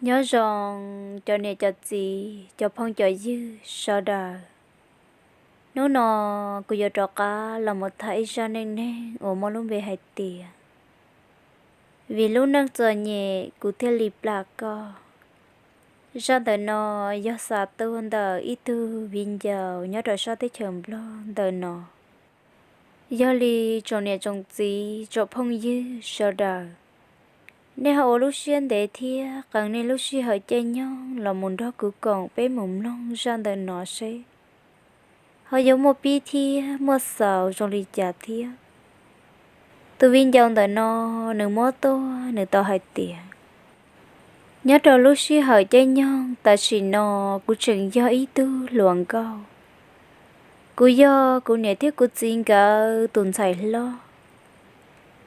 Nyob zoo cov niam cov txiv, cov phooj cov ywg sawv daws. Hnub no kuv yuav rov qab los mus tham ib zaj neej neeg uas muaj lub npe hais tias Vim lub neej txom nyem kuv thiaj li plam koj. Zaj ntawm no yog xa tuaj ntawm ib tug viv ncaus nyob rau sab teb chaws Nplog ntawm no. Yog li tsoom niam tsoom txiv tsoom phooj ywg sawv daws, nej ho ua lub siab ntev thiab qee nej lub sij hawm caij nyoog los mus nrog kuv koom peb mus mloog zaj ntawm no seb ho yuav muaj pib thiab muaj xaus zoo li cas thiab. Tus viv ncaus ntawm no nws muab tuaj nws tau hais tias, nyob rau lub sij hawm caij nyoog tam sim no kuv tseem yog ib tug hluas nkauj. Kuv yog kuv niam thiab kuv txiv nkawd tus ntxhais hlob.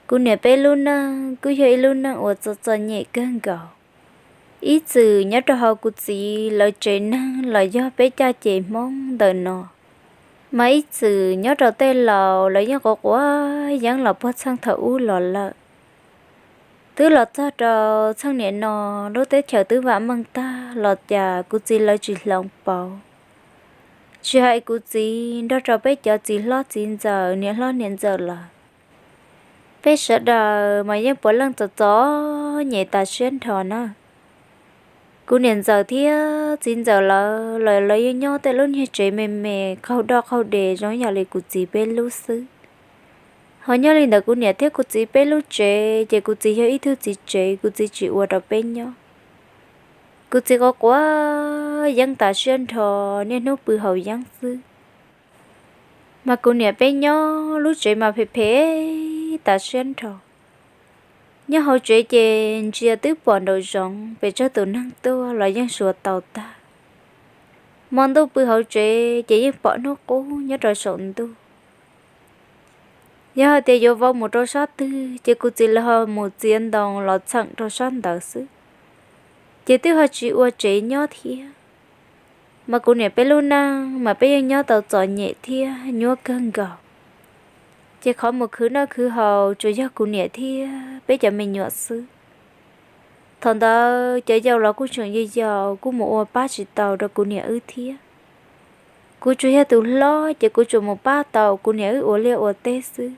Kuv niam peb lub neej kuj yog ib lub neej uas txom txom nyem kawg nkaus. Ib txwm nyob rau hauv kuv txiv lawv tsev neeg los yog peb caj ces Hmoob ntawm no, mas ib txwm nyob rau tej laus lawv yeej quav quav yeeb los puag txheej thaum ub los lawm. Twb los txog rau txheej niam no, lub teb chaws twb vam meej tag los cas kuv txiv lawv tsis hloov pauv. Tsis hais kuv txiv nrog rau peb cov txiv hlob txiv ntxawm niam hlob niam ntxawm lawm, peb sawv daws mas yeej puav leej txom txom nyem tas siab nrho na. Kuv niam ntxawm thiab txiv ntxawm lawv los lawv yeej nyob tej lub niag tsev me me qaug doj qaug des zoo yam li kuv txiv peb lub xwb. Ho nyob li ntawm kuv niam thiab kuv txiv peb lub tsev ces kuv txiv yog ib tug txiv tsev, kuv txiv tsis ua rau peb nyob. Kuv txiv quav quav yeeb tas siab nrho, niaj hnub pw haus yeeb xwb. Mas kuv niam peb nyob lub tsev mas phem phem tas siab nrho. Nyob hauv tsev ces ntsia twb pom nraum zoov pes tsawg tus neeg tuaj los yeej suav tau tag. Hmo ntuj pw hauv tsev ces yeej pom hnub qub nyob rau saum ntuj. Yog hais tias yuav vau mus rau sab twg ces kuv txiv lawv ho mus txiav ntoo los txheem rau sab ntawd xwb, ces twb ho tsis ua tsev nyob thiab. Mas kuv niam peb lub neej mas peb yeej nyob tau txom nyem thiab nyuaj kawg nkaus. Ces qhov mus khwv noj khwv haus tsuas yog kuv niam thiab peb cov me nyuam xwb. Thaum ntawd cov yau los kuj tseem yau yau, kuj mus ua pab tsis tau rau kuv niam wb thiab. Kuv tsuas yog tus hlob ces kuv tsuas mus pab tau kuv niam wb ua liaj ua teb xwb.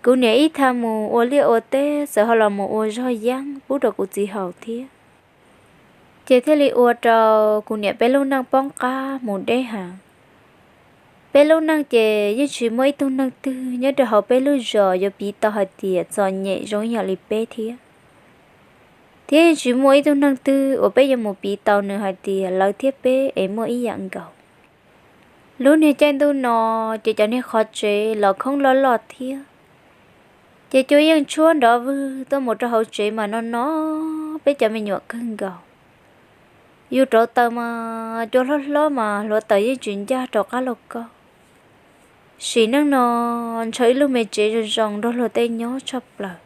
Kuv niam ib txhia mus ua liaj ua teb txawm ho los mus ua zog yeeb pub rau kuv txiv haus thiab. Ces thiaj li ua rau kuv niam peb lub neej poob qab mus deb heev. Peb lub neej ces yeej tsis muaj ib tug neeg twg nyob rau hauv peb lub zos yuav piv tau hais tias txom nyem zoo ib yam li peb thiab. Thiab yeej tsis muaj ib tug neeg twg uas peb yuav mus piv tau nws hais tias lawv thiab peb es muaj ib yam nkaus. Lub niag caij ntuj no ces cov niag qhov tsev los khoob loj loj thiab, ces cua yeej tshuab nrov vwg tuaj mus rau hauv tsev mas no no peb cov me nyuam kawg nkaus. Yus rauv taws mas cua hlob hlob mas hluav taws yeej tsis ncaj rau qab lauj kaub. Sim neej no ntshaw ib lub me tsev zoo zoo nrog luag tej nyob tshaj plaws.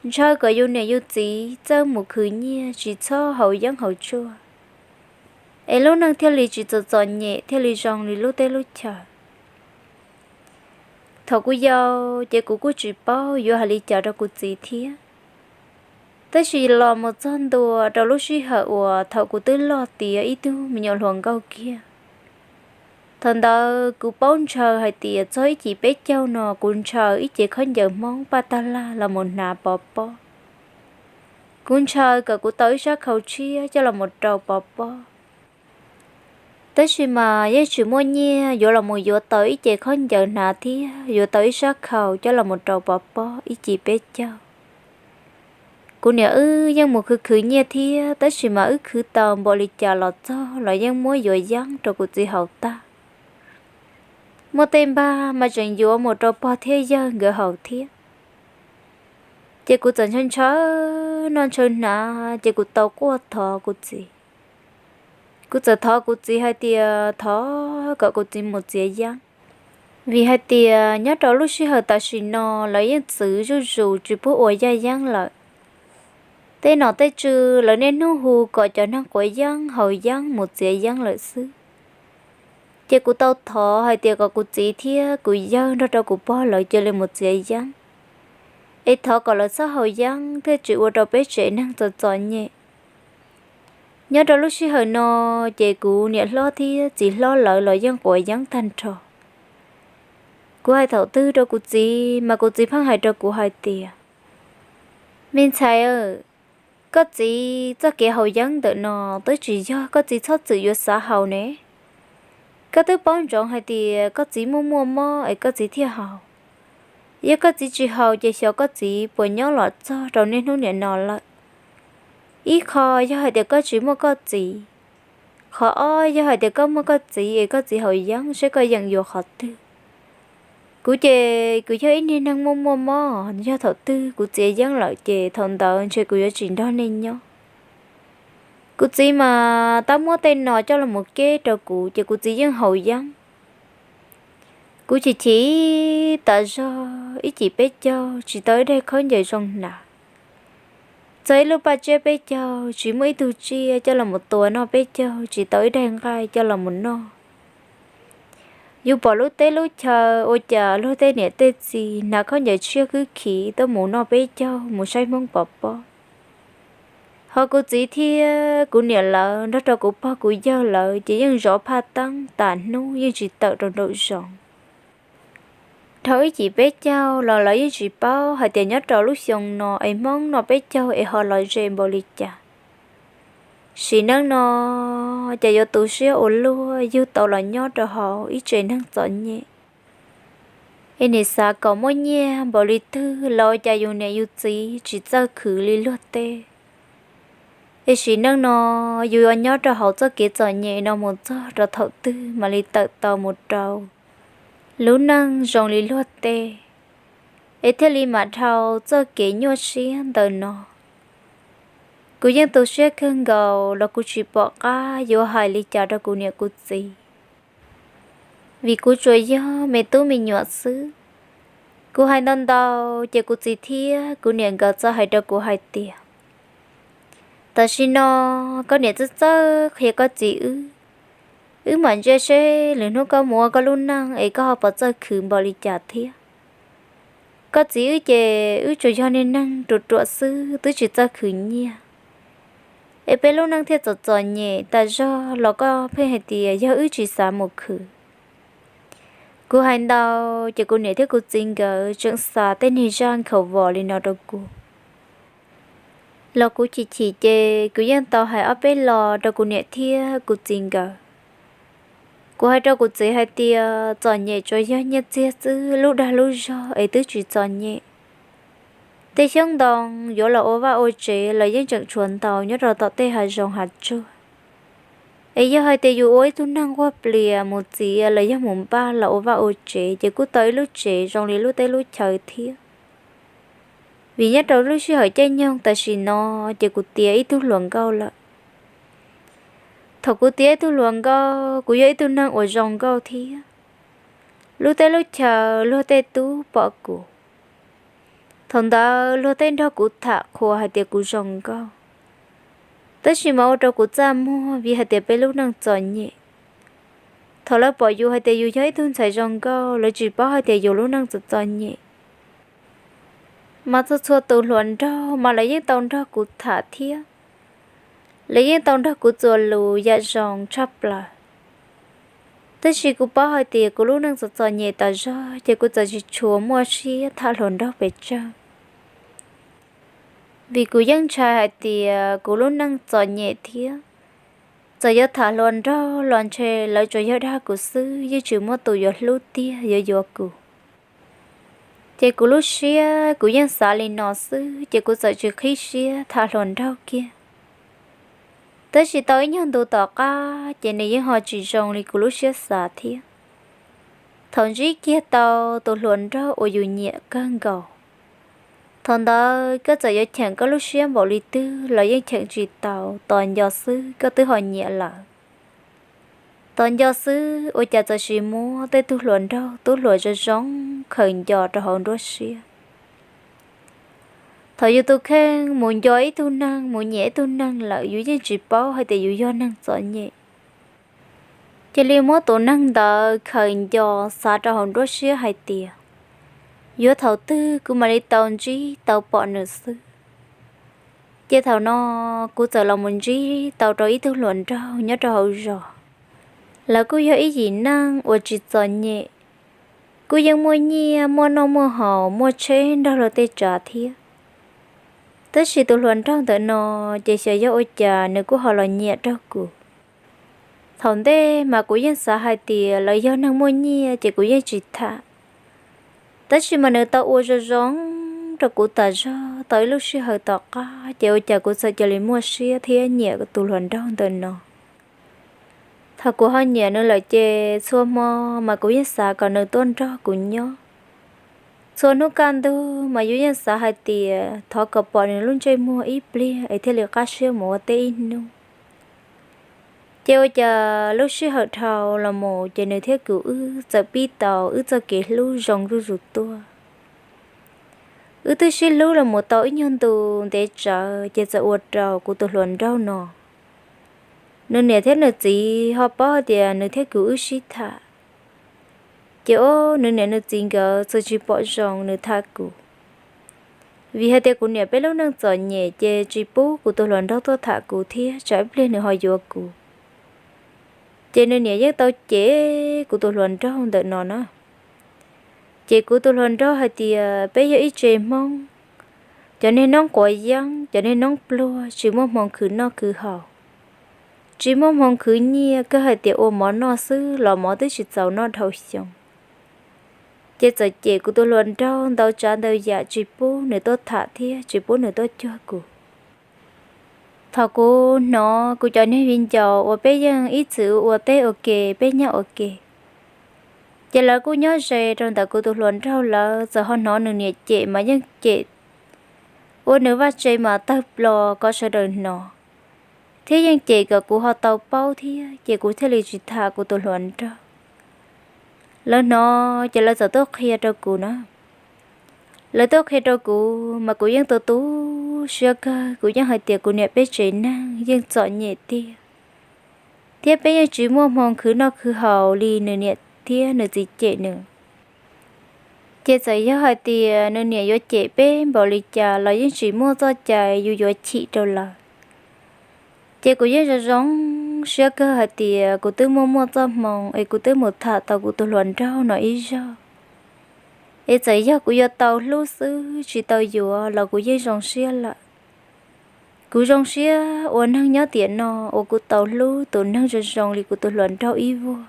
Ntshaw kom yus niam yus txiv txawj mus khwv nyiaj tsis txhob haus yeeb haus tshuaj, es lub neej thiaj li tsis txom txom nyem thiaj li zoo li lub teb lub chaw. Thaum kuv yau ces kuv kuj tsis paub yuav hais li cas rau kuv txiv thiab. Tab sis los mus txog ntua rau lub sij hawm uas thaum kuv twb loj tiav ib tug me nyuam hluas nkauj kiag, thaum ntawd kuv paub ntshaw hais tias txog ib cim peb caug no kuv ntshaw ib ce khaub ncaws Hmoob paj tag lag los mus hnav pov pob. Kuv ntshaw kom kuv tau ib sab khau tshiab coj los mus rau pov pob. Tab sis mas yeej tsis muaj nyiaj yuav los mus yuav tau ib ce khaub ncaws hnav thiab yuav tau ib sab khau coj los mus rau pov pob ib cim peb caug. Kuv niam wb yeej mus khwv khwv nyiaj thiab, tab sis mas wb khwv tau npaum li cas los txog los yeej muab yuav yeeb rau kuv txiv haus tag. Muaj tej npag mas tseem yuav mus rau pog thiab yawg nkawd haus thiab. Ces kuv txawm ntshaw ntshaw noj ntshaw hnav ces kuv tau quaj thov kuv txiv. Kuv txawm thov kuv txiv hais tias thov kom kuv txiv mus txiav yeeb, vim hais tias nyob rau lub sij hawm tam sim no lawv yeej txwv zuj zus tsis pub ua yaj yeeb lawm. Tej nom tej tswv lawv niaj hnub hu kom cov neeg quav yeeb haus yeeb mus txiav yeeb lawm xwb. Ces kuv tau thov hais tias kom kuv txiv thiab kuv yawg nrog rau kuv pog lawv cia li mus txiav yeeb, es thov kom lawv txhob haus yeeb thiaj tsis ua rau peb tsev neeg txom txom nyem. Nyob rau lub sij hawm no, ces kuv niam hlob thiab txiv hlob lawv los yeej quav yeeb tag nrho. Kuv hais thaum twg rau kuv txiv mas kuv txiv pheej hais rau kuv hais tias, me ntxhais, koj txiv txoj kev haus yeeb ntawm no twb tsis yog koj txiv txhob txwm yuav xav haus ne. Koj twb paub ntsoov hais tias koj txiv muaj muaj mob es koj txiv thiaj haus. Yog koj txiv tsis haus ces xyov koj txiv puas nyob los txog rau niaj hnub niam no lawm. Ib qho yog hais tias koj tsis muaj koj txiv, qhov ob yog hais tias koj muaj koj txiv es koj txiv haus yeeb seb koj yeem yuav qhov twg. Kuv ces kuv yog ib niag neeg muaj muaj mob, yog thaum twg kuv txiav yeeb lawm ces thaum ntawd ntshe kuv yuav tsis nrog nej nyob. Kuv txiv mas tab muab tej no coj los mus keb rau kuv ces kuv txiv yeej haus yeeb. Kuv chim chim tas zog ib cim peb caug tsis tau ib daig khaub ncaws zoo hnav, txog ib lub paj tsiab peb caug tsis muaj ib tug tsiaj coj los mus tua noj, peb caug tsis tau ib daig nqaij coj los mus noj. Yus pom lub teb lub chaw ua cas luag tej niam tej txiv hnav khaub ncaws tshiab khwb khiv tuaj mus noj peb caug mus saib Hmoob pov pob. Ho kuv txiv thiab kuv niam lawv nrog rau kuv pog kuv yawg lawv ces yeej zov phaj teeb tas hnub yeej tsis tawm rau nraum zoov. Dhau ib cim peb caug los lawv yeej tsis paub hais tias nyob rau lub xyoo no es Hmoob noj peb caug es ho lom zem npaum li cas. Sim neej no ces yuav tu siab ua luaj yug tau los nyob rau hauv ib tsev neeg txom nyem, es nim xav kom muaj nyiaj npaum li twg los ua cas yus niam yus txiv tsis txawj khwv li luag tej. Es sim neej no yus yuav nyob rau hauv txoj kev txom nyem no mus txog rau thaum twg mam li tawm tau mus rau lub neej zoo li luag tej, es thiaj li mam dhau txoj kev nyuaj siab ntawm no. Kuv yeej tu siab kawg nkaus los kuv tsis pom qab yuav hais li cas rau kuv niam kuv txiv, vim kuv tsuas yog me tub me nyuam xwb. Kuv hais ntau ntau ces kuv txiv thiab kuv niam nkawd txawm hais rau kuv hais tias, tam sim no koj niam txawj txawj qhia koj txiv wb, wb mam ntsia seb lwm hnub koj mus ua koj lub neej es koj ho puas txawj khwv npaum li cas thiab. Koj txiv wb ces wb tsuas yog niag neeg ruam ruam xwb twb tsis txawj khwv nyiaj, es peb lub neej thiaj txom txom nyem tas zog los koj pheej hais tias yog wb tsis xav mus khwv. Kuv hais ntau ces kuv niam thiab kuv txiv nkawd tseem xa tej niag zaj nkhaus vos li no rau kuv. Los kuv chim chim ces kuv yeej tau hais ob peb lo rau kuv niam thiab kuv txiv nkawd. Kuv hais rau kuv txiv hais tias txom nyem tsuas yog nyiaj txiag xwb, lub dag lub zog es twb tsis txom nyem. Tej xyoob ntoo yuav los ua vaj ua tsev los yeej tseem tshuav ntau nyob rau tom tej hav zoov hav tsuag. Es yog hais tias yus ua ib tug neeg quaj plias mus txiav los yog mus npaj los ua vaj ua tsev ces kuj tau ib lub tsev zoo li lub teb lub chaw thiab. Vim nyob rau lub sij hawm caij nyoog tam sim no ces kuv tiav ib tug hluas nkauj lawm. Thaum kuv tiav ib tug hluas nkauj, kuv yog ib tug neeg uas zoo nkauj thiab. Lub teb lub chaw luag tej tub pom kuv, thaum ntawd luag tej nrog kuv tham qhuas hais tias kuv zoo nkauj, tab sis mas ua rau kuv txaj muag vim hais tias peb lub neej txom nyem. Thaum lawv pom yus hais tias yus yog ib tug ntxhais zoo nkauj, lawv tsis paub hais tias yus lub neej txom txom nyem. Mas txhua txhua tus hluas nraug mas lawv yeej tau nrog kuv tham thiab, lawv yeej tau nrog kuv txuas lus yam zoo tshaj plaws. Tab sis kuv paub hais tias kuv lub neej txom txom nyem tas zog ces kuv txawm tsis tshua muaj siab tham hluas nraug pes tsawg. Vim kuv yeej ntshai hais tias kuv lub neej txom nyem thiab, txawm yuav tham hluas nraug los ntshe lawv tsuas yog dag kuv xwb, yeej tsis muaj tus yuav hlub tiag yuav yuav kuv. Ces kuv lub siab kuv yeej xav li no xwb ces kuv txawm tsis qhib siab tham hluas nraug kiag. Tab sis tau ib nyuag ntu tom qab ces nws yeej ho tsis zoo li kuv lub siab xav thiab. Thaum ntsib kiag tau tus hluas nraug uas yus nyiam kawg nkaus, thaum ntawd koj txawm yuav cheem koj lub siab npaum li twg los yeej cheem tsis tau, tos nco xwb koj twb ho nyiam lawm. Tos nco xwb ua cas txawm sis muab tej tug hluas nraug tub hluas zoo zoo khaws nco rau hauv nruab siab. Thaum yus tus kheej mus nco ib tug neeg, mus nyiam ib tug neeg lawm, yus yeej tsis paub hais tias yus yog neeg txom nyem. Cia li muab tus neeg ntawd khaws nco xav rau hauv nruab siab hais tias, yuav thaum twg kuv mam li tau ntsib tau pom nws xwb. Ces thaum no kuv txawm los mus ntsib tau rau ib tug hluas nraug nyob rau hauv zos. Lawv kuj yog ib yim neeg uas tsis txom nyem, kuj yeej muaj nyiaj muaj noj muaj haus, muaj tsheb nrog luag tej tsav thiab. Tab sis tus hluas nraug ntawm no ces xyov yog ua cas nws kuj ho los nyiam rau kuv. Thaum ntej mas kuv yeej xav hais tias lawv yog neeg muaj nyiaj ces kuv yeej tsis tham. Tab sis mas nws tau ua zoo zoo rau kuv tas zog tau ib lub sij hawm tom qab, ces ua cas kuv txawm cia li muaj siab thiab nyiam tus hluas nraug ntawm no. Thaum kuv ho nyiam nws lawm ces txhua hmo mas kuv yeej xav kom nws tuaj nrog kuv nyob. Txhua hnub kaj ntug mas yus yeej xav hais tias thov kom pom nws lub ntsej muag ib pliag es thiaj li qab siab mus ua teb ib hnub. Ces ua cas lub sij hawm dhau los mus ces nws thiab kuv wb txawm pib tau wb txoj kev hlub zoo zuj zus tuaj. Wb twb sib hlub los mus tau ib nyuag ntu ntev tsawv ces txawm ua rau kuv tus hluas nraug no, nws niam thiab nws txiv ho paub hais tias nws thiab kuv wb sib tham. Ces ob nws niam nws txiv nkawd txawm tsis pom zoo nws tham kuv, vim hais tias kuv niam peb lub neej txom nyem ces tsis pub kuv tus hluas nraug tuaj tham kuv thiab tsam ib pliag nws ho yuav kuv. Ces nws niam yeej tau cem kuv tus hluas nraug ntawm no na. Ces kuv tus hluas nraug hais tias peb yog ib tse Hmoob, cov niag noob quav yeeb, cov niag noob pluag, tsis muaj hmoo khwv noj khwv haus, tsis muaj hmoo khwv nyiaj, kawg hais tias ua mov noj xwb los mov twb tsis txaus noj dhau xyoo. Ces txawm cem kuv tus hluas nraug ntau tsav ntau yam, tsis pub nws tuaj tham thiab tsis pub nws tuaj cuag kuv. Thaum kuv hnov kuv cov niag viv ncaus uas peb yeej ib txwm ua teb ua ke, peb nyob ua ke, ces lawv kuj nyob ze rau ntawm kuv tus hluas nraug lawv, txawm ho hnov nws niam cem mas yeej cem ua nws vaj tse mas tawg plo kom sawv daws hnov, thiab yeej cem kom kuv ho tau paub thiab, ces kuv thiaj li tsis tham kuv tus hluas nraug. Lawv hnov ces lawv txawm tuaj qhia rau kuv na. Lawv tuaj qhia rau kuv mas kuv yeej tu tu siab kawg, kuv yeej hais tias kuv niam peb tsev neeg yeej txom nyem tiag, thiab peb yeej tsis muaj hmoo khwv noj khwv haus li nws niam thiab nws txiv cem nws. Ces txawm yog hais tias nws niam yuav cem peb npaum li cas los yeej tsis muaj txoj cai yus yuav chim rau lawv. Ces kuv yeej zoo zoo siab kawg hais tias kuv twb muaj muaj txoj hmoo es kuv twb mus tham tau kuv tus hluas nraug no ib zaug, es txawm yog kuv yuav tau hlub xwb tsis tau yuav los kuv yeej zoo siab lawm. Kuv zoo siab ua neeg nyob tiam no uas kuv tau hlub tus neeg zoo zoo li kuv tus hluas nraug ib vuag.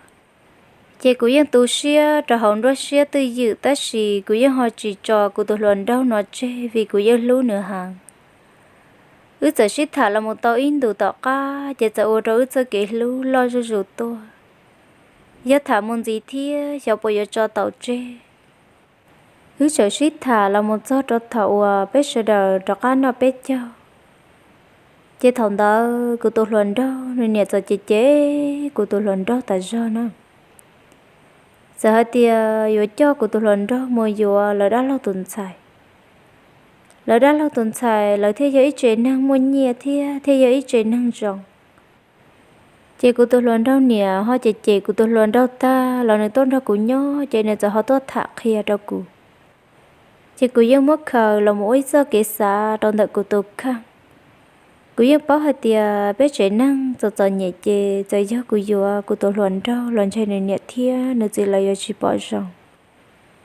Ces kuv yeej tu siab rau hauv nruab siab twj ywm, tab sis kuv yeej ho tsis tso kuv tus hluas nraug no tseg vim kuv yeej hlub nws heev. Wb txawm sib tham los mus tau ib ntus tom qab ces txawm ua rau wb txoj kev hlub loj zuj zus tuaj. Yog tham mus ntxiv thiab xyov puas yuav tso tau tseg. Wb txawm sib tham los mus txog rau thaum uas peb sawv daws rov qab noj peb caug. Ces thaum ntawd kuv tus hluas nraug nws niam txawm cem cem kuv tus hluas nraug tas zog na. Txawm hais tias yuav coj kuv tus hluas nraug mus yuav lawv dab laug tus ntxhais. Lawv dab laug tus ntxhais lawv thiaj yog ib tsev neeg muaj nyiaj thiab thiaj yog ib tsev neeg zoo. Ces kuv tus hluas nraug niam ho cem cem kuv tus hluas nraug tag los nws tuaj nrog kuv nyob ces nws txawm ho tuaj tham qhia rau kuv. Ces kuv yeej muab khaws los mus ua ib txoj kev xav rau ntawm kuv tus kheej. Kuv yeej paub hais tias peb tsev neeg txom txom nyem ces txawm yog kuv yuav kuv tus hluas nraug los ntshe nws niam thiab nws txiv lawv yuav tsis pom zoo.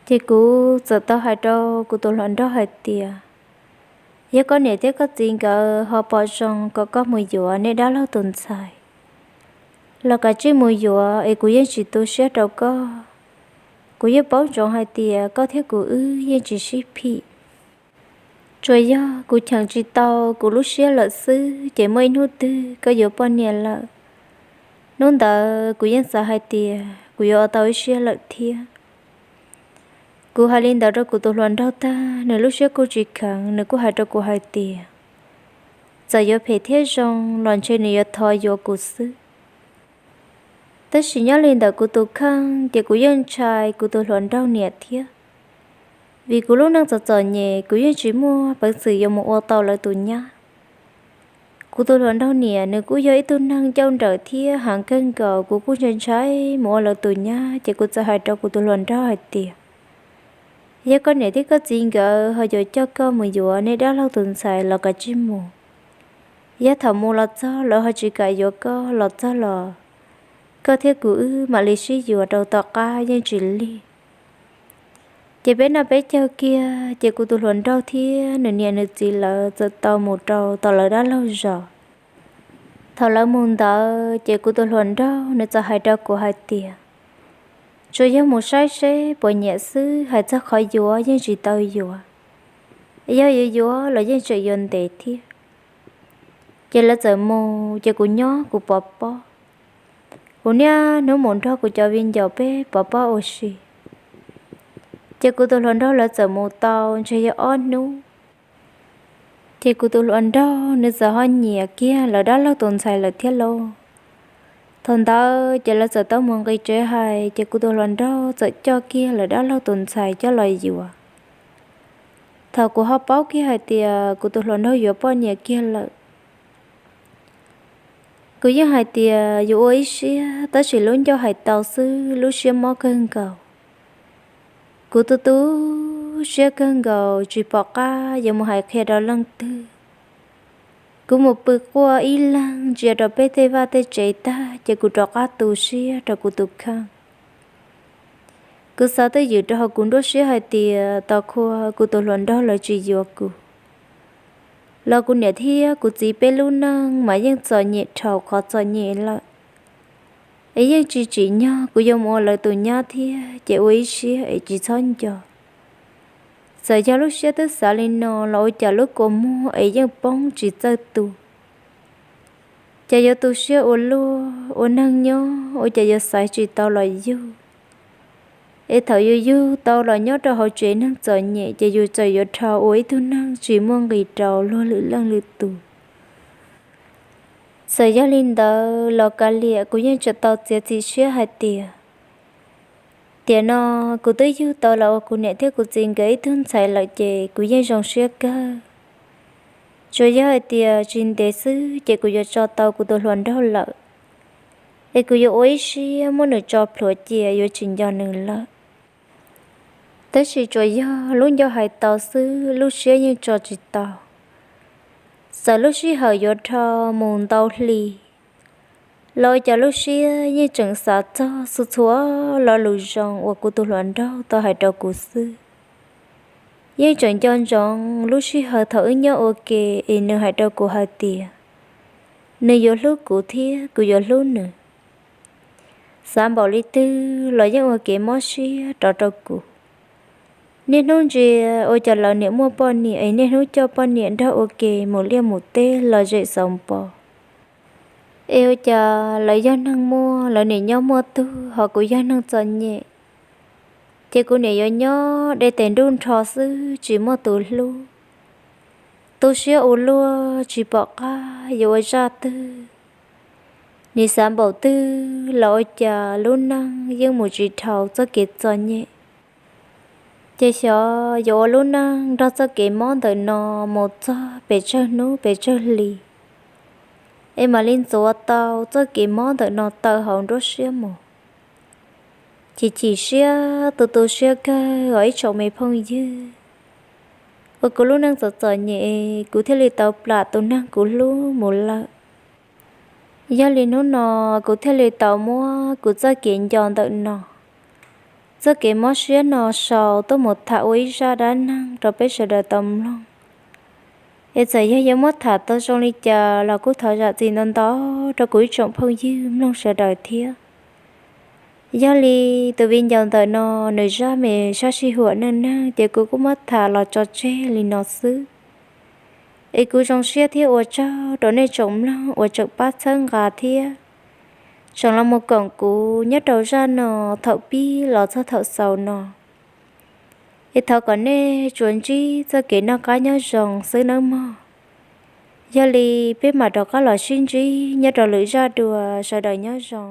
Ces kuv txawm tau hais rau kuv tus hluas nraug hais tias, yog koj niam thiab koj txiv nkawd ho pom zoo kom koj mus yuav nej dab laug tus ntxhais los kav tsij mus yuav es kuv yeej tsis tu siab rau koj. Kuv yeej paub ntsoov hais tias koj thiab kuv wb yeej tsis sib phim. Tsuas yog kuv cheem tsis tau kuv lub siab lawm xwb ces muaj ib hnub twg koj yuav poj niam lawm, hnub ntawd kuv yeej xav hais tias kuv yuav ua tau ib siab lawm thiab. Kuv hais li ntawd rau kuv tus hluas nraug tag, nws lub siab kuj tsis kheev, nws kuj hais rau kuv hais tias, txawm yuav phem thiab zoo los ntshe nws yuav thov yuav kuv xwb. Tab sis nyob li ntawm kuv tus kheej ces kuv yeej ntshai kuv tus hluas nraug niam thiab, vim kuv lub neej txom txom nyem kuv yeej tsis muaj peev xwm yuav mus ua tau lawv tus nyab. Kuv tus hluas nraug niam nws kuj yog ib tug neeg ncauj nrawm thiab heev kawg nkaus, kuv kuj ntshai ntshai mus ua lawv tus nyab ces kuv txawm hais rau kuv tus hluas nraug hais tias, yog koj niam thiab koj txiv nkawd ho yuav coj koj mus yuav nej dab laug tus ntxhais los kav tsij mus. Yog thaum mus los txog lawv ho tsis kam yuav koj los txog los koj thiab kuv wb mam li sib yuav rau tom qab yeej tsis lig. Ces peb noj peb caug kiag ces kuv tus hluas nraug thiab nws niam nws txiv lawv txawm tau mus rau tom lawv dab laug zos. Thaum lawv mus ntawd ces kuv tus hluas nraug nws txawm hais rau kuv hais tias, tsuas yog mus saib seb puas nyiam xwb, hais txog qhov yuav yeej tsis tau yuav, yog yuav yuav los yeej tseem yuav ntev thiab. Ces lawv txawm mus ces kuv nyob kuv pov pob. Kuv niaj hnub mus nrog kuv cov viv ncaus peb pov pob ua si. Ces kuv tus hluas nraug lawv txawm mus tau ntshe yog ob hnub, ces kuv tus hluas nraug nws txawm ho nyiam kiag lawv dab laug tus ntxhais lawm thiab lauj. Thaum ntawd ces lawv txawm tau mus nqis tsev hais ces kuv tus hluas nraug txawm coj kiag lawv dab laug tus ntxhais coj los yuav. Thaum kuv ho paub kiag hais tias kuv tus hluas nraug yuav poj niam kiag lawm, kuv yeej hais tias yuav ua ib siab, tab sis lub ncauj hais tau xwb lub siab mob kawg nkaus. Kuv tu tu siab kawg nkaus tsis pom qab yuav mus hais qhia rau leej twg. Kuv mus pw quaj ib leeg ntsia rau peb tej vaj tej tsev tag ces kuv rov qab tu siab rau kuv tus kheej. Kuv xav twj ywm rau hauv kuv nruab siab hais tias tau qhua kuv tus hluas nraug lawv tsis yuav kuv, los kuv niam thiab kuv txiv peb lub neej mas yeej txom nyem dhau qhov txom nyem lawm. Es yeej tsis tsim nyog kuv yuav mus ua lawv tus nyab thiab, ces ua ib siab es tsis txhob nco. Txawm yog lub siab twb xav li no los ua cas lub kua muag es yeej poob tsis txawj tu. Ces yuav tu siab ua luaj, ua neeg nyob ua cas yuav xaiv tsis tau los yug. Es thaum yus yug tau los nyob rau hauv tsev neeg txom nyem ces yus txawm yuav dhau ua ib tug neeg tsis muaj nqis rau luag lwm leej lwm tus. Txawm yog li ntawd los kav liam kuv yeej tseem tau txiav txim siab hais tias, tiam no kuv twb yug tau los ua kuv niam thiab kuv txiv nkawd ib tug ntxhais lawm ces kuv yeej zoo siab kawg. Tsuas yog hais tias tsis ntev xwb ces kuv yuav tso tau kuv tus hluas nraug lawm, es kuv yuav ua ib siab muab nws tso plhuav cia yuav tsis nco nws lawm. Tab sis tsuas yog lub ncauj hais tau xwb lub siab yeej tso tsis tau. Txawm lub sij hawm yuav dhau mus ntau hli los ua cas lub siab yeej tseem xav txog txhua txhua lo lus zoo uas kuv tus hluas nraug tau hais rau kuv xwb. Yeej tseem nco ntsoov lub sij hawm thaum wb nyob ua ke es nws hais rau kuv hais tias nws yuav hlub kuv thiab kuv yuav hlub nws. Xav npaum li twg los yeej ua kev mob siab rov rau kuv. Niaj hnub ntsia ua cas lawv niam muaj poj niam es niaj hnub coj poj niam nrog ua ke mus liaj mus teb los zem xauv npo. Es ua cas lawv yog neeg muaj, lawv niam nyob muaj tug, ho kuv yog neeg txom nyem, ces kuv niam yuav nyob de tes nruj nrho xwb tsis muaj tus hlub. Tu siab ua luaj tsis pom qab yuav ua zaj twg. Nim xav npaum twg los ua cas lub neej yeej mus tsis dhau txoj kev txom nyem. Ces xyov yuav ua lub neej nrog txoj kev mob ntawm no mus txog pes tsawg hnub pes tsawg hli, es mam li ntxuav tau txoj kev mob ntawm no tawm hauv nruab siab mus. Chim chim siab tu tu siab kawg os ib tsoom me phooj ywg. Ua kuv lub neej txom txom nyem, kuv thiaj li tau plam tus neeg kuv hlub mus lawm. Yog li hnub no kuv thiaj li tau muab kuv txoj kev nco ntawm no, txoj kev mob siab no sau tuaj mus tham ua ib zaj dab neeg rau peb sawv daws tau mloog. Es txawm yog yuav muab tham tau zoo li cas los kuj thov zam txim ntau ntau rau kuv ib tsoom phooj ywg mloog sawv daws thiab. Yog li tus viv ncaus ntawm no nws zaj me sab sij huam neej neeg ces kuv kuj muab tham los tso tseg li no xwb. Es kuv zoo siab thiab ua tsaug rau nej tsoom mloog uas tseem pab txhawb nqa thiab tseem los mus koom kuv nyob rau zaj no thaum pib los txog thaum xaus no. Es thov kom nej tsuas ntsib txoj kev noj qab nyob zoo xwb nawb mog. Yog li peb mam rov qab los sib ntsib nyob rau lwm zaj dua, sawv daws nyob zoo.